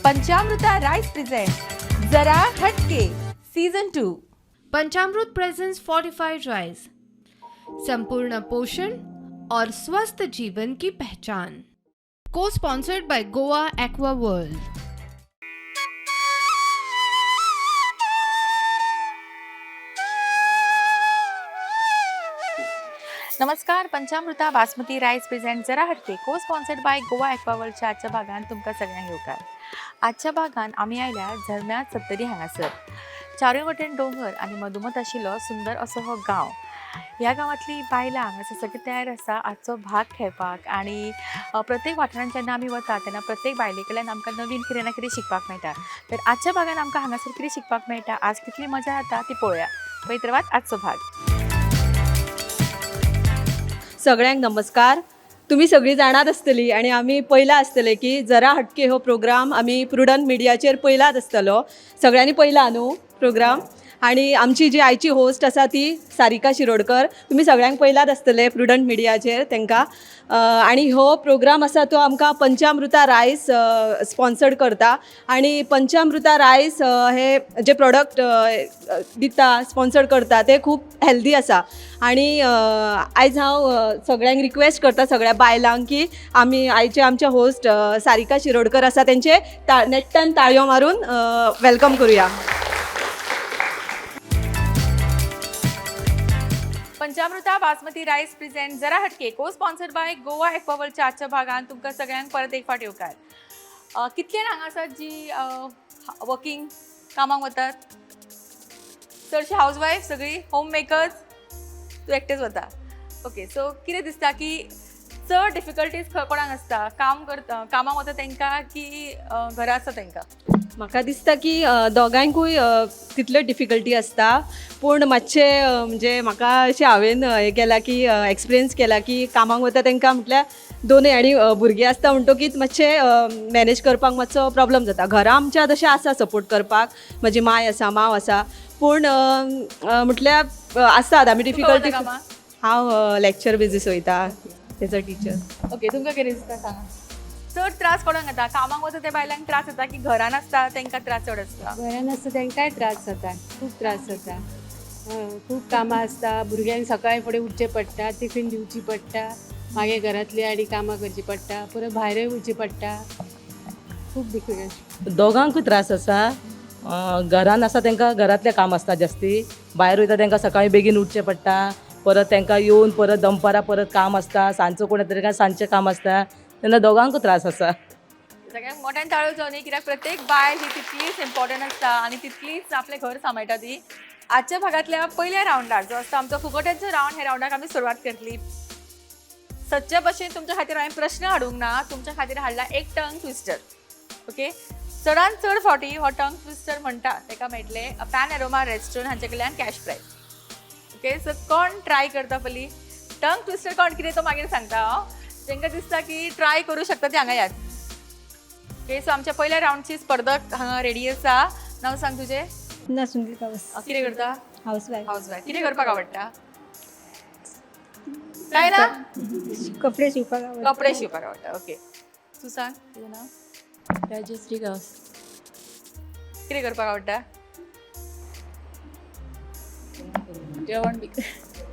पंचामृता rice present Zara हटके season 2. Panchamrut presents fortified rice, संपूर्ण पोषण और स्वस्थ जीवन की पहचान। को sponsored by Goa Aqua World. नमस्कार, पंचामृता basmati rice present Zara Hatke co sponsored by Goa एक्वावर्ल्डच्या आजच्या भागान तुमकां सगळ्यांक येवकार. आजच्या भागान आमी आयल्या झरम्या सत्तरी हांगासर. चारूय वटेन दोंगर आनी मदोमद आशिल्लो सुंदर असो हो गांव. ह्या गांवांतली बायलां हांगासर सगळीं तयार आसा आजचो भाग खेळपाक. आनी प्रत्येक वाठारांत जेन्ना आमी वता तेन्ना प्रत्येक बायले कडल्यान आमकां नवीन कितें ना कितें शिकपाक मेळटा. तर आजच्या भागान आमकां हांगासर कितें शिकपाक मेळटा, आज कितली मजा जाता ती पळोवया. पळयत रावात आजचो भाग. सगळ्यांक नमस्कार. तुमी सगळीं जाणात आसतली आनी आमी पयला आसतले की जरा हटके हो प्रोग्राम आमी प्रुडंट मिडियाचेर पयलाच आसतलो. सगळ्यांनी पयला न्हू प्रोग्राम. आनी आमची जी आयची होस्ट आसा ती सारिका शिरोडकर. तुमी सगळ्यांक पयलाच आसतले प्रुडंट मिडियाचेर तांकां. आनी हो प्रोग्राम आसा तो आमकां पंचामृता रायस स्पॉन्सर्ड करता. आनी पंचामृता रायस हे जे प्रोडक्ट दिता, स्पॉन्सर्ड करता, ते खूब हेल्दी आसा. आनी आयज हांव सगळ्यांक रिक्वेस्ट करता, सगळ्या बायलांक की आमी आयचे आमचे होस्ट सारिका शिरोडकर आसा तेंचे नेट्टान ताळयो मारून welcome करुया. पंचामृता basmati rice present Zara Hatke co sponsored by Goa एक्वावर्ल्डच्या आजच्या भागान तुमकां सगळ्यांक परत एक फावट येवकार. कितले जाण हांगा आसात जी वर्किंग कामाक वतात? चडशी हावज वायफ, सगळी होम मेकर्स. तूं एकटेच वता. ओके, सो कितें दिसता की चड डिफिकल्टीज खंय कोणाक आसता, काम करता कामाक वता तांकां की घरा आसता तांकां? म्हाका दिसता की दोगांयकूय तितल्यो डिफिकल्टी आसता, पूण मातशें म्हणजे म्हाका अशें हांवें हें केलां की एक्सपिरियन्स केला की कामाक वता तांकां म्हटल्यार दोनूय आनी भुरगीं आसता म्हणटकीच मातशें मॅनेज करपाक मातसो प्रॉब्लम जाता. घरा आमच्या तशें आसा सपोर्ट करपाक, म्हजी माय आसा, माव आसा, पूण म्हटल्यार आसतात आमी तुका वता डिफिकल्टी. कामाक? हांव लॅक्चर बेजीस वयता, एज अ टिचर. ओके, तुमकां कितें दिसता सांगा, चड त्रास कोणाक जाता? कामाक वता त्या बायलांक त्रास जाता की घरान आसता तांकां त्रास चड आसता? घरान आसता तांकांय त्रास जाता, खूब त्रास जाता. खूब कामां आसता. भुरग्यांक सकाळी फुडें उठचें पडटा, टिफीन दिवची पडटा, मागीर घरांतली आनी कामां करचीं पडटा, परत भायरय वयचें पडटा. खूब डिफिकल्ट. दोगांकूय त्रास आसा. घरान आसा तांकां घरांतलें काम आसता जास्ती, भायर वयता तांकां सकाळीं बेगीन उठचें पडटा, परत तांकां येवन परत दनपारां परत काम आसता, सांजचो कोण येता तांकां सांजचें काम आसता, तेन्ना दोगांकूय त्रास आसा. सगळ्यांक मोठ्यान ताळयो जावं न्ही, कित्याक प्रत्येक बायल ही तितलीच इम्पॉर्टंट आसता आनी तितलीच आपलें घर सांबाळटा ती. आजच्या भागांतल्या पयल्या रावंडाक जो आसता आमचो फुगोट्यांचो रावंड, ह्या रावंडाक आमी सुरवात करतली. सदच्या भशेन तुमच्या खातीर हांवें प्रश्न हाडूंक ना, तुमच्या खातीर हाडला एक टंग ट्विस्टर. ओके, चडान चड फावटी हो टंग ट्विस्टर म्हणटा ताका मेळटले पॅन एरोमा रेस्टॉरंट हांचे कडल्यान कॅश प्रायज. ओके, सो कोण ट्राय करता पयली टंग ट्विस्टर? कोण कितें तो मागीर सांगता हांव. तांकां दिसता की ट्राय करूं शकता ते हांगा यात. ओके, सो आमच्या पयल्या रावंडची स्पर्धक हांगा रेडी आसा. नांव सांग तुजें. ना, सुनील गावस. कितें करता? House wife. House wife. कितें करपाक आवडटा? काय ना? कपडे शिवपाक आवडटा. कपडे शिवपाक आवडटा. ओके, तूं सांग तुजें नांव. राजश्री गांवस. कितें करपाक आवडटा? जेवण बी.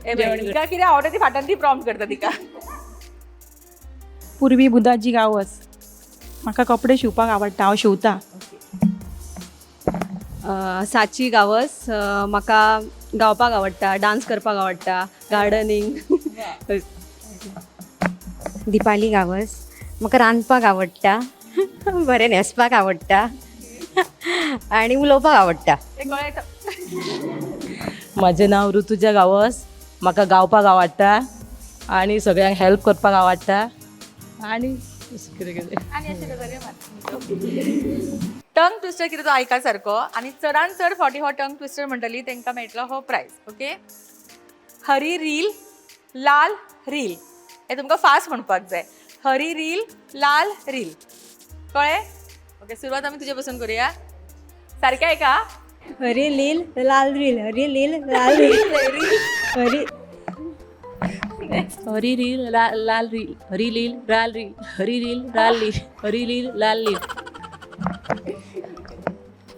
ए बाई, तिका कितें आवडटा ती फाटल्यान ती प्रॉम्प्ट करता तिका. पूर्वी बुधाजी गांवस. म्हाका कपडे शिवपाक आवडटा, हांव शिंवता. साची गांवस. म्हाका गावपाक आवडटा, डान्स करपाक आवडटा, गार्डनींग. दीपाली गांवस. म्हाका रांदपाक आवडटा, बरें न्हेसपाक आवडटा आनी उलोवपाक आवडटा. तें कळ्ळें. म्हाजें नांव ऋतुजा गांवस. म्हाका गावपाक आवडटा आनी सगळ्यांक हेल्प करपाक आवडटा आनी कितें कितें. आनी अशें गजाली मार. टंग ट्विस्टर कितें तो आयका सारको आनी चडान चड फावटी हो टंग ट्विस्टर म्हणटली तांकां मेळटलो हो प्रायज. ओके, हरी रील लाल रील, हें तुमकां फास्ट म्हणपाक जाय. हरी रील लाल रील, कळ्ळें? ओके, सुरवात आमी तुजे पसून करुया. सारकें आयका. हरी लील लाल रील, हरी लील लाल रील, हरी हरी रील लाल रील, हरी लील लाल रील, हरी रील लाल रील, हरी लील लाल रील.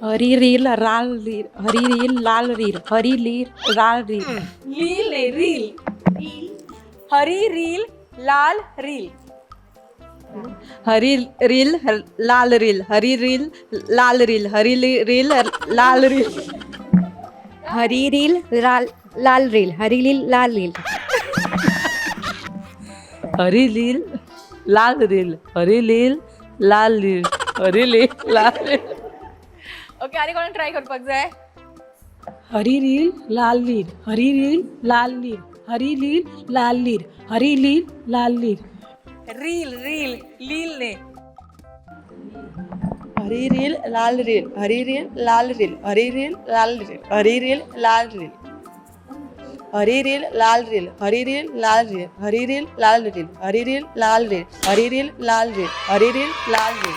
हरी रील राल रील, हरी रील लाल रील, हरी लील लाल रील. लील नाही, रील. हरी रील लाल रील. हरी रील लाल रील, हरी रील लाल रील, हरी रील लाल रील. हरी रील लाल लाल रील, हरी रील लाल रील. हरी लील लाल रील, हरी लील लाल रील, हरी लील लाल reel. Okay, आनी कोणाक ट्राय करपाक जाय? Hari reel लाल reel, Hari reel लाल reel, Hari लील लाल reel, Hari लील लाल reel. Reel reel, लील न्ही. Hari reel लाल reel, Hari reel लाल reel, Hari reel लाल reel, Hari reel लाल reel, Hari reel लाल reel, Hari reel लाल reel, Hari reel लाल reel, Hari reel लाल reel, Hari reel लाल reel, Hari reel लाल reel.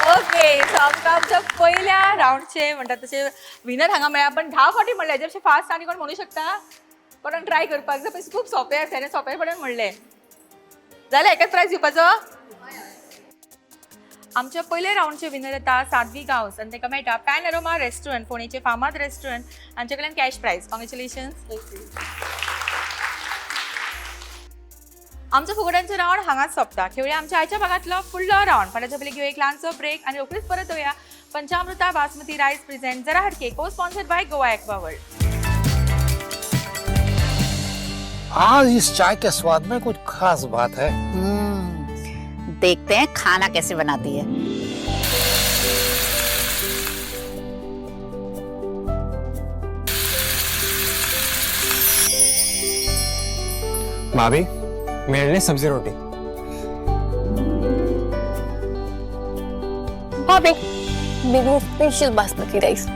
Okay, so आमकां आमच्या पयल्या रावंडचे म्हणटात तशे winner हांगा मेळ्ळा, पण 10 फावटी म्हणलें हेजे पेक्षा फास्ट आनी कोण म्हणू शकता? कोणाक ट्राय करपाक जाय? पण खूब सोंपें आसा आनी सोंपेपणान म्हणलें जाल्यार एकच प्रायज दिवपाचो. आमच्या पयल्या रावंडचे विनर येता साध्वी गांवस आनी ताका मेळटा पॅन अरोमा रेस्टॉरंट, फोंडेचे फामाद रेस्टॉरंट, हांचे कडल्यान कॅश प्रायज. कॉंग्रेच्युलेशन्स. आमचो फुगड्यांचो रावंड हांगाच सोंपता. खेळुया आमच्या आयच्या भागांतलो फुडलो रावंड, पण ताच्या पयलीं घेवया एक ल्हानसो ब्रेक आनी रोखडीच परत येवया. Panchamrita basmati rice present Zara Hatke, co sponsored by Goa aqua world. आज इस चाय के स्वाद में कुछ खास बात है. देखते हैं खाना कैसे बनाती है. भाभी, मेरे लिए सब्जी रोटी. भाभी, मेरे स्पेशल बासमती राइस.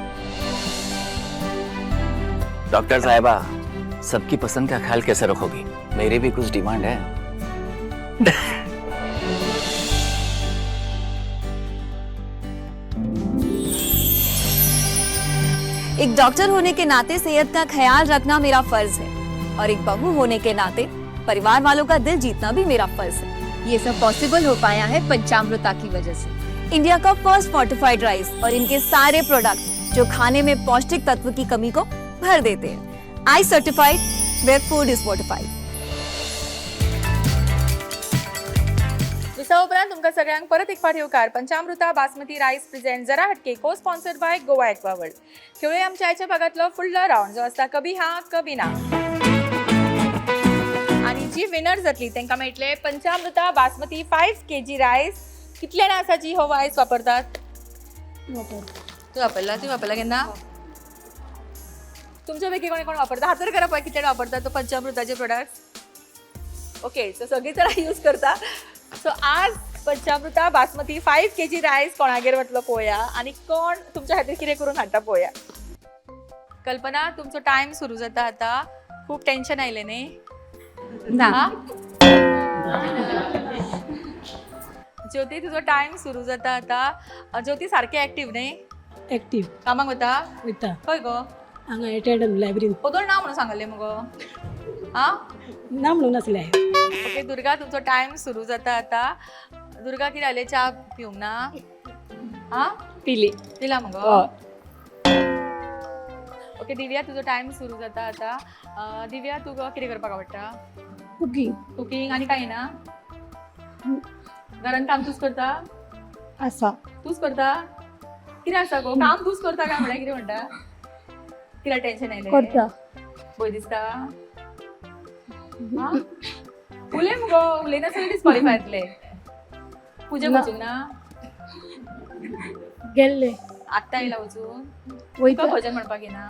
डॉक्टर साहिबा, सबकी पसंद का ख्याल कैसे रखोगी? मेरी भी कुछ डिमांड है. एक डॉक्टर होने के नाते सेहत का ख्याल रखना मेरा फर्ज है और एक बहू होने के नाते परिवार वालों का दिल जीतना भी मेरा फर्ज है. ये सब पॉसिबल हो पाया है पंचामृता की वजह से. इंडिया का फर्स्ट फोर्टिफाइड राइस और इनके सारे प्रोडक्ट जो खाने में पौष्टिक तत्व की कमी को भर देते हैं. I certified, where food is fortified. दिसा उपरांत तुमकां सगळ्यांक परत एक फावट येवकार. पंचामृता basmati rice present Zara Hatke, co sponsored by Goa Aqua World. खेळूया आमच्या आयच्या भागांतलो फुडलो रावंड, जो आसता कभी हा कभी ना. आनी जी विनर जातली तांकां मेळटले पंचामृता बासमती 5 kg rice. कितले जाणां आसा जी हो रायस वापरतात? तूं वापरला? तुवें वापरला केन्ना? तुमच्या पैकी कोणी कोण वापरता? हात करा पळय, कितले वापरतात तो पंचामृताचे प्रोडक्ट. ओके, सो सगळीं जाणां यूज करता. सो आज पंचामृता बासमती 5 kg rice कोणागेर वतलो पळोवया आनी कोण तुमच्या खातीर कितें करून हाडटा पळोवया. कल्पना, तुमचो टायम सुरू जाता आता. खूब टेन्शन आयलें न्ही? ना. हा? ज्योती, तुजो टायम सुरू जाता आता. ज्योती सारकें एक्टीव न्ही? एक्टीव. कामाक वता? वयता. खंय गो? हांगा एटेंडंट लायब्ररीन. ओदोळ ना म्हणून सांगलें मुगो. आं. ना म्हणून नासलें. ओके दुर्गा, तुमचो टायम सुरू जाता आता. दुर्गा, कितें जालें, च्या पिवंक ना? आं? पिली. पिला मुगो? ओके दिव्या, तुजो टायम सुरू जाता आता. दिव्या, तुका कितें करपाक आवडटा? कुकींग. कुकींग आनी कांय ना? घरान काम तूच करता? आसा. तूच करता? कितें आसा गो, काम तूच करता काय म्हणल्यार कितें म्हणटा? कित्याक टेन्शन आयलें? करता. भंय दिसता? आं? उलय मुगो, उलयनासतना डिस्क्वॉलिफाय जातले. पुजेक ना. वचूंक ना? गेल्ले. आत्तां येयला वचून? वयता. तुका भजन म्हणपाक येना?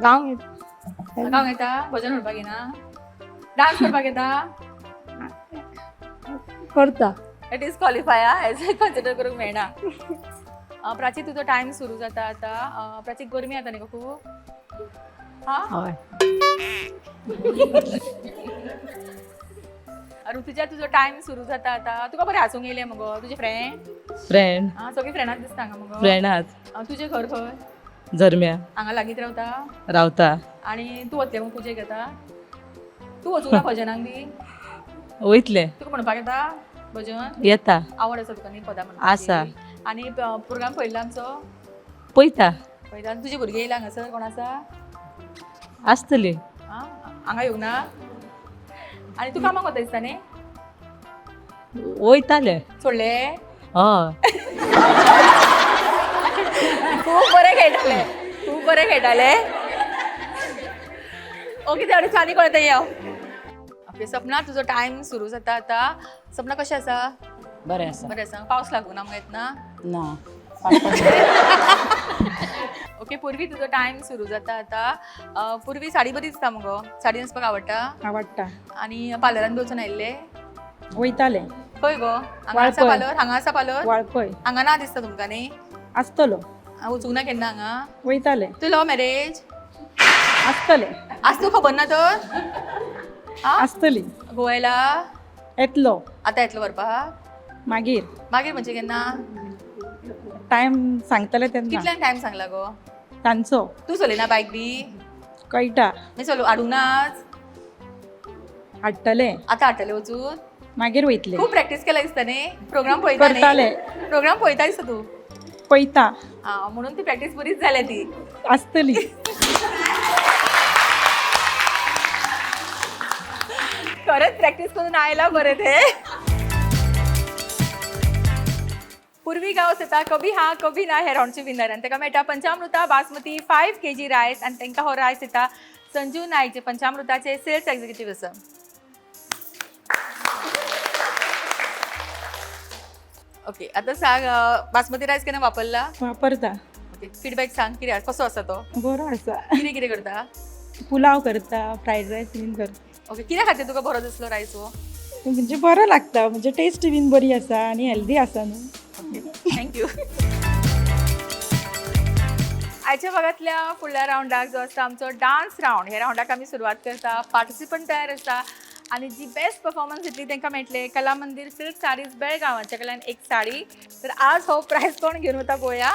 गावंक येता. गावंक येता? भजन म्हणपाक येना? डान्स करपाक येता? करता. डिस्क्वॉलिफाय. एज कन्सिडर करूंक मेळना. प्राची, तुजो टायम सुरू जाता आता. प्राची, गरमी जाता न्ही गो खूब? हा. हय. ऋतुजा, तुजो टायम सुरू जाता आता. तुका बरें हांसूंक येयलें मुगो. तुजे फ्रेंड? फ्रेंड. आं, सगळीं फ्रेंडांच दिसता हांगा मुगो. फ्रेंडाच. तुजें घर खंय? झरम्या. हांगा लागींच रावता? रावता. आनी तूं वतलें मग पुजेक येता? तूं वचूंक ना भजनाक बी? वयतलें. तुका म्हणपाक येता भजन? येता. आवड आसा तुका न्ही पदां म्हणपाची? आसा. आनी प्रोग्राम पळयला आमचो? पळयता. पळयता. तुजी भुरगीं येयला हांगासर? कोण आसा? आसतली. आं, हांगा येवंक ना? आनी तूं कामाक वता दिसता न्ही? वयताले. सोडले? हय. खूब बरें खेळटाले, खूब बरें खेळटाले. ओके, तेवढे आनी कोण येता यो. ओके सपना, तुजो टायम सुरू जाता आतां. सपना कशें आसा? बरें आसा. बरें आसा. पावस लागूना आमकां येतना? ना. ओके पूर्वी, तुजो टायम सुरू जाता आतां. पूर्वी साडी बरी दिसता मुगो? साडी न्हेसपाक आवडटा? आवडटा. आनी पार्लरान बी वचून आयिल्ले? वयताले. खंय गो? हांगा आसा पार्लर? हांगा आसा पार्लर? वाळपय. हांगा ना दिसता तुमकां न्ही? आसतलो. वचूंक ना केन्ना हांगा? वयताले. तूं लव मॅरेज? आसतले. आज तूं खबर ना तर? आसतली. गोव्याला येतलो. आतां येतलो व्हरपाक? मागीर. मागीर म्हणजे केन्ना? टायम सांगतले तेन्ना. कितल्यांक टायम सांगला गो? तांचो. तूं चलयना बायक बी? कळटा. मागीर चलो हाडूंक ना आज? हाडटले. आतां हाडटले वचून? मागीर वयतले. खूब प्रॅक्टीस केला दिसता न्ही? प्रोग्राम पळयता करताले. प्रोग्राम पळयता दिसता तूं? पळयता. आं, म्हणून ती प्रॅक्टीस बरीच जाल्या ती. आसतली. खरेंच प्रॅक्टीस करून आयला बरें ते. पूर्वी गांवस येता कभी हा कभी ना हे रावंडचे विनर आनी ताका मेळटा पंचामृता बासमती 5 kg rice. आनी तांकां हो रायस येता संजू नायक जे पंचामृताचे सेल्स एक्झिक्युटीव आसा. ओके आतां सांग, बासमती रायस केन्ना वापरला? वापरता. ओके, फिडबॅक सांग, कितें कसो आसा तो? बरो आसा. कितें कितें करता? पुलाव करता, फ्रायड रायस बीन करता. ओके, कित्या खातीर तुका बरो दिसलो रायस हो? म्हणजे बरो लागता, म्हणजे टेस्ट बीन बरी आसा आनी हेल्दी आसा न्हू. Thank you. आयच्या भागांतल्या फुडल्या रावंडाक जो आसता आमचो डान्स रावंड, ह्या रावंडाक आमी सुरवात करता. पार्टिसिपंट तयार आसा आनी जी बेस्ट परफॉर्मन्स दितली तांकां मेळटले कला मंदीर सिल्क साडीज बेळगांव हांच्या कडल्यान एक साडी. तर आज हो प्रायज कोण घेवन वता पळोवया.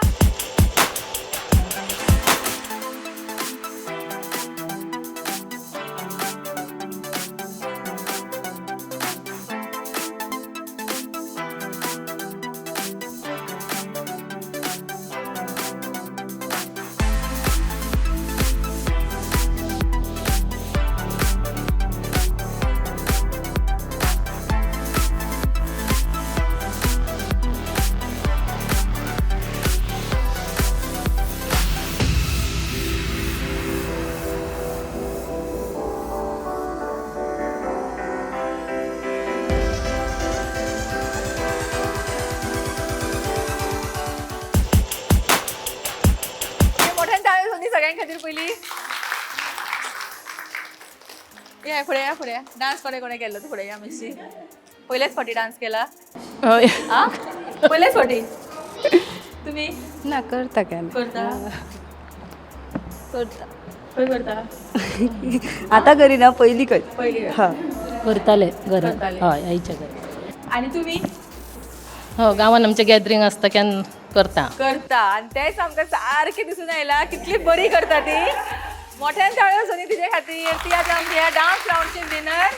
सगळ्यां खातीर पयली या फुडें, या फुडें. डान्स कोणें कोणें केल्लो तूं फुडें या मातशी. पयलेच फावटी डान्स केला? हय. आं, पयलेच फावटी? तुमी? ना, करता केन्ना. करता? करता. खंय करता? आतां करिना, पयलीं करता. पयलीं हय. करताले घरांत. हय, आईच्या घरांत. आनी तुमी? हो, गांवान आमचें गॅदरींग आसता केन्ना करता. करता. आनी तेंच आमकां सारकें दिसून आयलां कितली बरी करता ती. मोठ्यान टाळयो सोनी तिजे खातीर. ती आतां आमची ह्या डान्स रावंडची विनर.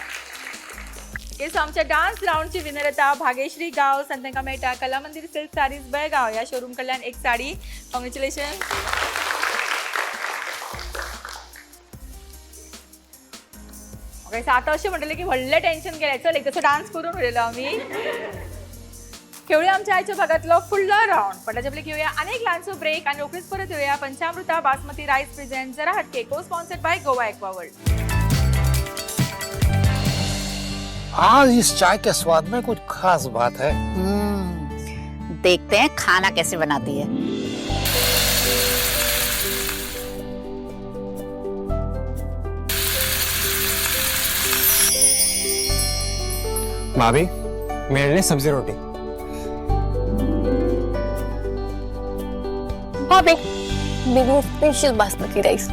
ओके, सो आमच्या डान्स रावंडची विनर येता भाग्यश्री गांवस आनी तांकां मेळटा कला मंदीर सिल्क साडीज बेळगांव ह्या शोरूम कडल्यान एक साडी. कॉंग्रेच्युलेशन. ओके, सो आतां अशें म्हणटलें की व्हडलें टेंशन गेलें. चल एक तसो डान्स करून उडयलो आमी. खेळूया आमच्या आयच्या भागातलो फुडलो रावंड. पण ताच्या पयलीं घेवया आनी एक ल्हानसो ब्रेक आनी रोखडीच परत येवया Panchamrita basmati rice present Zara Hatke co sponsored by Goa Aqua World. आज इस चाय के स्वाद में कुछ खास बात है. देखते हैं खाना कैसे बनाती है. भाभी, मेरे लिए सब्जी रोटी. भाभी, मेरे स्पेशल बासमती राइस.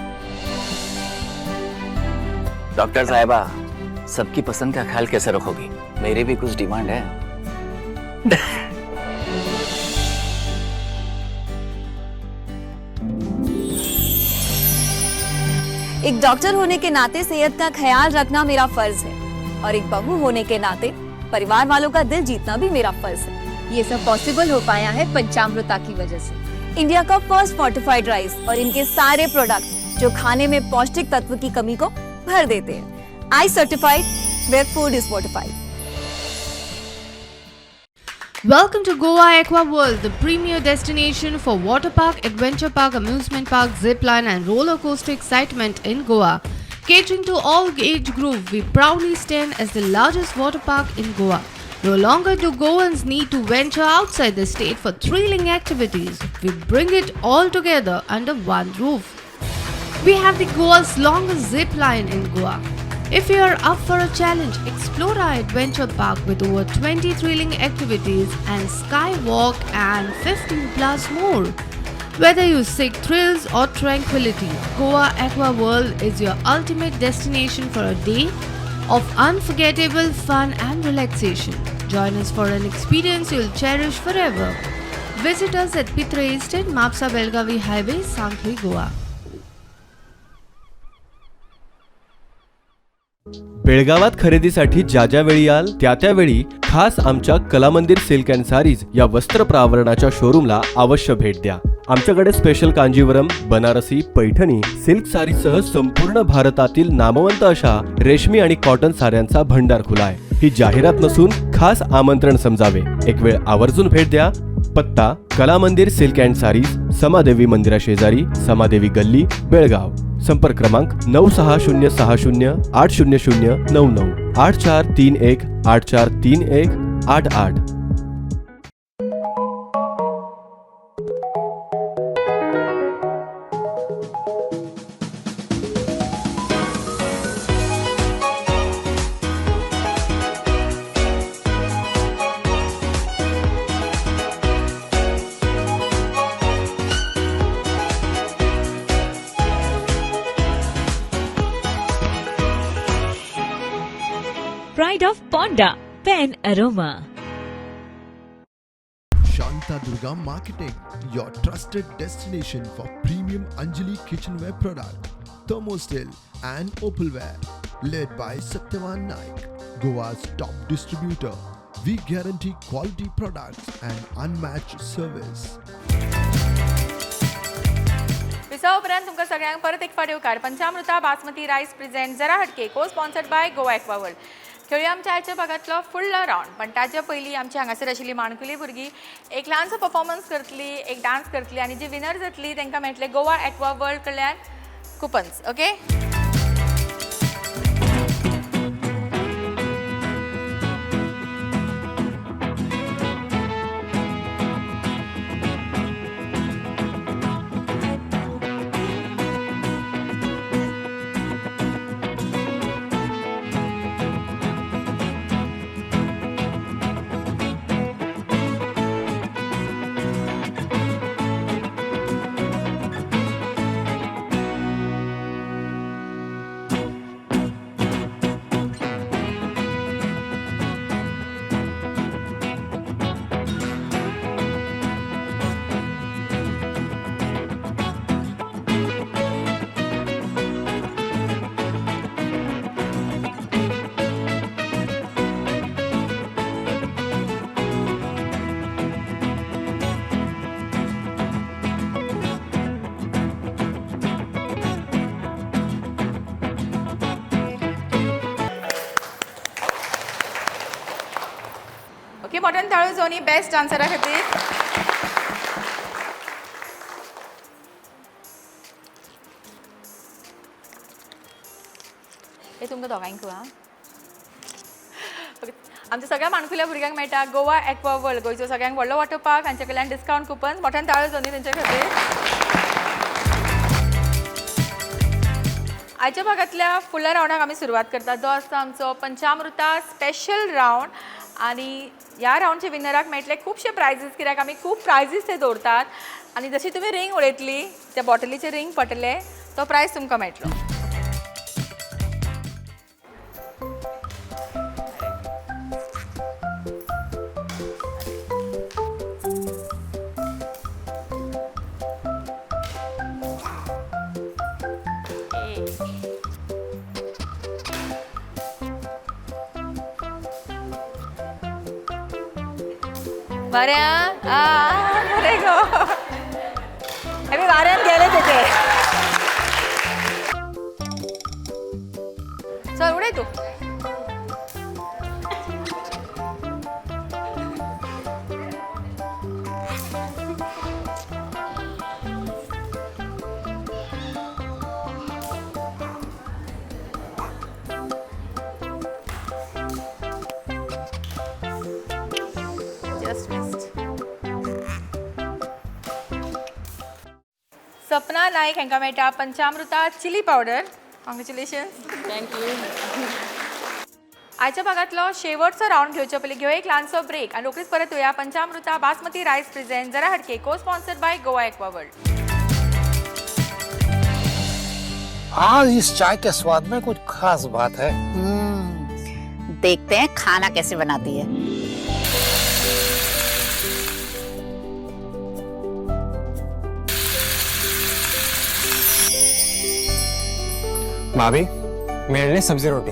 डॉक्टर साहिबा, सबकी पसंद का ख्याल कैसे रखोगी? मेरी भी कुछ डिमांड है. एक डॉक्टर होने के नाते सेहत का ख्याल रखना मेरा फर्ज है और एक बहू होने के नाते परिवार वालों का दिल जीतना भी मेरा फर्ज है। ये सब पॉसिबल हो पाया है पंचामृता की वजह से। इंडिया का फर्स्ट फोर्टिफाइड राइस और इनके सारे प्रोडक्ट जो खाने में पौष्टिक तत्व की कमी को भर देते हैं। I certified, where food is fortified. Welcome to Goa Aquaworld, the premier destination for water park, adventure park, amusement park, zip line and roller coaster excitement in Goa. Catering to all age group, we proudly stand as the largest water park in Goa. No longer do Goans need to venture outside the state for thrilling activities. We bring it all together under one roof. We have the Goa's longest zip line in Goa. If you are up for a challenge, explore our adventure park with over 20 thrilling activities and skywalk and 15 plus more. Whether you seek thrills or tranquility, Goa Aqua World is your ultimate destination for a day of unforgettable fun and relaxation. Join us for an experience you'll cherish forever. Visit us at Pitre Estate, Mapsa Belgavi Highway, Sankhli, Goa. बेळगावात खरेदीसाठी ज्या ज्या वेळी याल त्या त्यावेळी खास आमच्या Kalamandir silk and saris या वस्त्र प्रावरणाच्या शोरूमला अवश्य भेट द्या. आमच्याकडे स्पेशल कांजीवरम, बनारसी, पैठणी, सिल्क सारीसह संपूर्ण भारतातील नामवंत अशा रेशमी आणि कॉटन साड्यांचा भंडार खुला आहे. ही जाहिरात नसून खास आमंत्रण समजावे. एक वेळ आवर्जून भेट द्या. पत्ता: कलामंदिर सिल्क अँड सारीज, समादेवी मंदिरा शेजारी, समादेवी गल्ली, बेळगाव. संपर्क क्रमांक 9606080099, 8431843188. Pride of Ponda, Pen Aroma. Shanta Durga Marketing, your trusted destination for premium Anjali kitchenware product, thermosteel and opalware. Led by Satyavan Naik, Goa's top distributor. We guarantee quality products and unmatched service. विसवा उपरांत तुमकां सगळ्यांक परत एक फावट येवकार. पंचामृता basmati rice present Zara Hatke, co sponsored by Goa Aqua World. खेळुया आमच्या आयच्या भागांतलो फुडलो रावंड, पण ताच्या पयलीं आमची हांगासर आशिल्ली माणकुली भुरगीं एक ल्हानसो परफॉर्मन्स करतली, एक डान्स करतली आनी जी विनर जातली तांकां मेळटले गोवा एक्वा वर्ल्ड कडल्यान कुपन्स. ओके. ओके, मोठ्यान ताळयो जावनी बेस्ट डान्सरा खातीर. हे तुमकां दोगांयकूय आं. ओके, आमच्या सगळ्या माणकुल्या भुरग्यांक मेळटा गोवा एक्वा वर्ल्ड, गोंयचो सगळ्यांक व्हडलो वॉटर पार्क, हांचे कडल्यान डिस्कावंट कुपन. मोठ्यान ताळयो जावनी तेंच्या खातीर. आयच्या भागांतल्या फुडल्या रावंडाक आमी सुरवात करतात, जो आसता आमचो पंचामृता स्पेशल रावंड. आनी ह्या रावंडच्या विनराक मेळटले खुबशे प्रायजीस, कित्याक आमी खूब प्रायजीस ते दवरतात आनी जशी तुमी रिंग उडयतली त्या बॉटलीचे रिंग पडटले तो प्रायज तुमकां मेळटलो. बरें आ बरें गो आमी वाऱ्यान गेले तेचे. चल उडय तूं. Just missed. Sapna Naik हांकां मेळटा Panchamruta chilli powder. Congratulation. Thank you. आयच्या भागातलो शेवटचो रावंड घेवचे पयलीं घेवया एक ल्हानसो ब्रेक आनी रोखडीच परत येवया. पंचामृता बासमती रायस प्रेझेंट जरा हटके co sponsored by Goa Aqua World. आज इस चाय के स्वाद में कुछ खास बात है. देखते हैं खाना कैसे बनाती है. भाभी मेरे लिए सब्जी रोटी.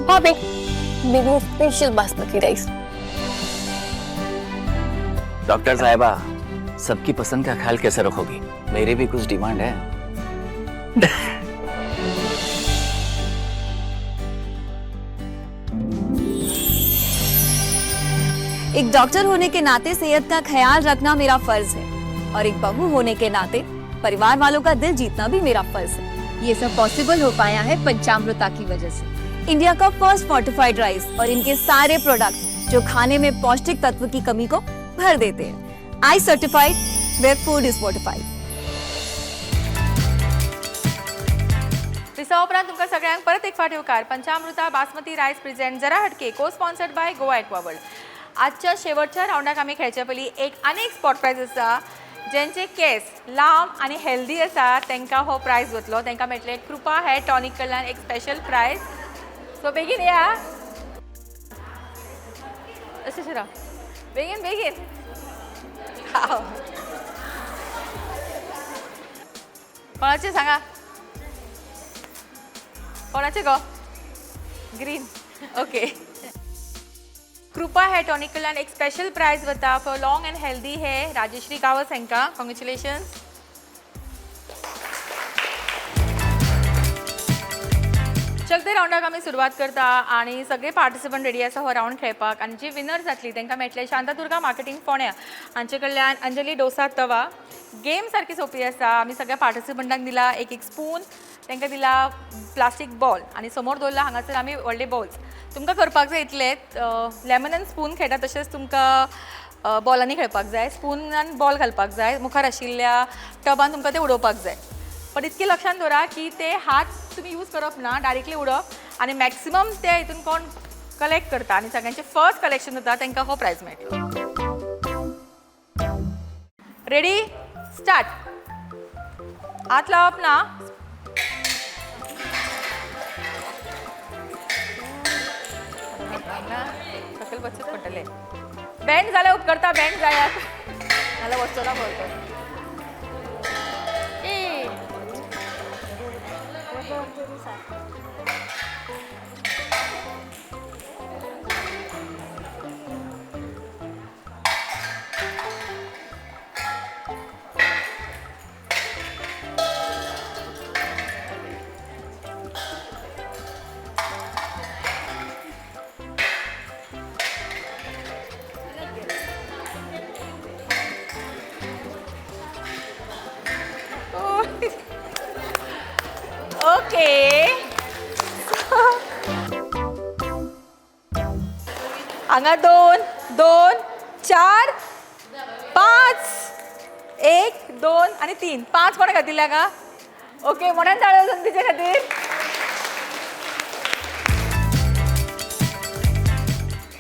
भाभी मेरे स्पेशल बासमती राइस. डॉक्टर साहिबा, सबकी पसंद का ख्याल कैसे रखोगी? मेरी भी कुछ डिमांड है. एक डॉक्टर होने के नाते सेहत का ख्याल रखना मेरा फर्ज है और एक बहू होने के नाते परिवार वालों का दिल जीतना भी मेरा फर्ज है. ये सब पॉसिबल हो पाया है पंचामृता की वजह से. इंडिया का फर्स्ट फोर्टिफाइड राइस और इनके सारे प्रोडक्ट जो खाने में पौष्टिक तत्व की कमी को भर देते हैं. I certified where food is fortified. विसवा उपरांत तुमकां सगळ्यांक परत एक फावट येवकार. पंचामृता बासमती रायस प्रेझेंट जरा हटके co sponsored by Goa Aqua World. आजच्या शेवटच्या रावंडाक आमी खेळचे पयलीं एक आनी एक स्पॉट प्रायज आसा. ज्यांचे केस लांब आनी हेल्दी आसा तांकां हो प्रायज वतलो. तांकां मेळटलें कृपा हेअर टॉनिक कडल्यान एक स्पेशल प्रायज. सो बेगीन या. अशें अशें राव, बेगीन बेगीन. कोणाचें सांगा, कोणाचें गो? ग्रीन. ओके. कृपा हेअर टॉनिक कडल्यान एक स्पेशल प्रायज वता for long and healthy hair. Rajshree Gawas हांकां कॉंग्रेच्युलेशन्स. चलते रावंडाक आमी सुरवात करता आनी सगळे पार्टिसिपंट रेडी आसा हो रावंड खेळपाक. आनी जी विनर जातली तांकां मेळटले शांतादुर्गा मार्केटिंग फोंड्या हांचे कडल्यान अंजली डोसा तवा. गेम सारकी सोंपी आसा. आमी सगळ्या पार्टिसिपंटांक दिला एक एक स्पून, तांकां दिला प्लास्टीक बॉल आनी समोर दवरला हांगासर आमी व्हडले बॉल्स. तुमकां करपाक जाय इतलेंच, लेमन आनी स्पून खेळटा तशेंच तुमकां बॉलांनी खेळपाक जाय. स्पुनान बॉल घालपाक जाय, मुखार आशिल्ल्या टबान तुमकां ते उडोवपाक जाय. पण इतकें लक्षांत दवरा की ते हात तुमी यूज करप ना, डायरेक्टली उडोवप आनी मॅक्सिमम ते हितून कोण कलेक्ट करता आनी सगळ्यांचें फर्स्ट कलेक्शन जाता तांकां हो प्रायज मेळटलो. Ready start. हात लावप ना. सकयल वचूच पडटलें. बँड जाल्यार उपकरता, बँड जायात नाल्यार वचचो ना पडटलो. ओके. हांगा 2 2 4 5 1 2 आनी 3 5 कोणा खातीर हांगा? ओके, म्हणून ताळयो संदीचे खातीर.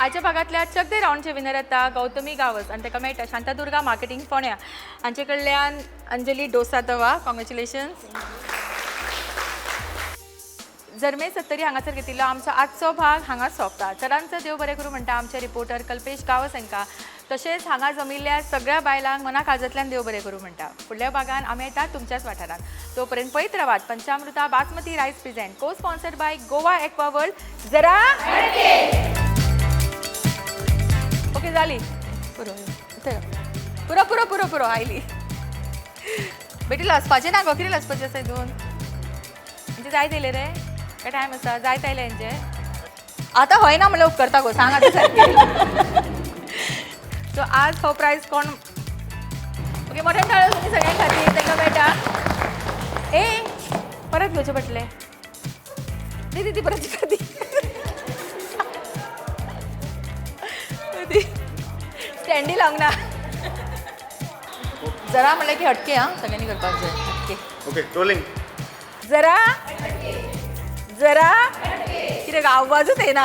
आयच्या भागांतल्या चकदे रावंडचे विनर येता गौतमी गावस आनी ताका मेळटा शांतादुर्गा मार्केटिंग फोंड्या हांचे कडल्यान अंजली डोसा तवा. कॉंग्रेच्युलेशन्स. जर्मे सत्तरी हांगासर घेतिल्लो आमचो आजचो भाग हांगा सोंपता. चडांचो देव बरें करूं म्हणटा आमचे रिपोर्टर कल्पेश गावस हांकां, तशेंच हांगा जमिल्ल्या सगळ्या बायलांक मना काळजांतल्यान देव बरें करूं म्हणटा. फुडल्या भागान आमी येतात तुमच्याच वाठारांत. तोपर्यंत पळयत रावात Panchamruta basmati rice present co sponsored by Goa Aqua World. जरा ओके जाली. पुरो थंय. पुरो पुरो पुरो पुरो आयली. बेटी, लजपाचें ना गो. कितें लजपाचें आसा हितून? म्हणजे जायत येयले रे, काय टायम आसा? जायत आयले हेंचे. आतां हय ना म्हणल्यार उपकरता गो, सांग आतां सारकें. सो आज हो प्रायज कोण? ओके, मोठ्यान टाळयो तुमी सगळ्यां खातीर. तांकां मेळटा. ए, परत घेवचे पडटले. दी दी दी, परत दी दी. स्टँडी लावंक ना. जरा म्हणल्यार की हटके. आं, सगळ्यांनी करपाक जाय हटके. Okay, rolling. जरा जरा कितें आवाजूच येना.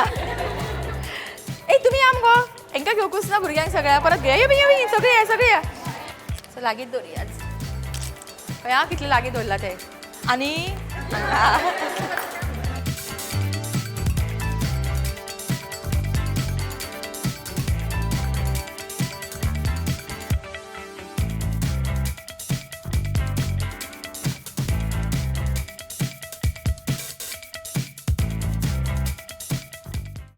ए, तुमी या मुगो, हेंकां घेवकूच ना भुरग्यांक सगळ्या. परत घे. ये बी सगळे या, सगळे या. सो लागींच दवरुया. पळय आं, कितले लागीं दवरला ते. आनी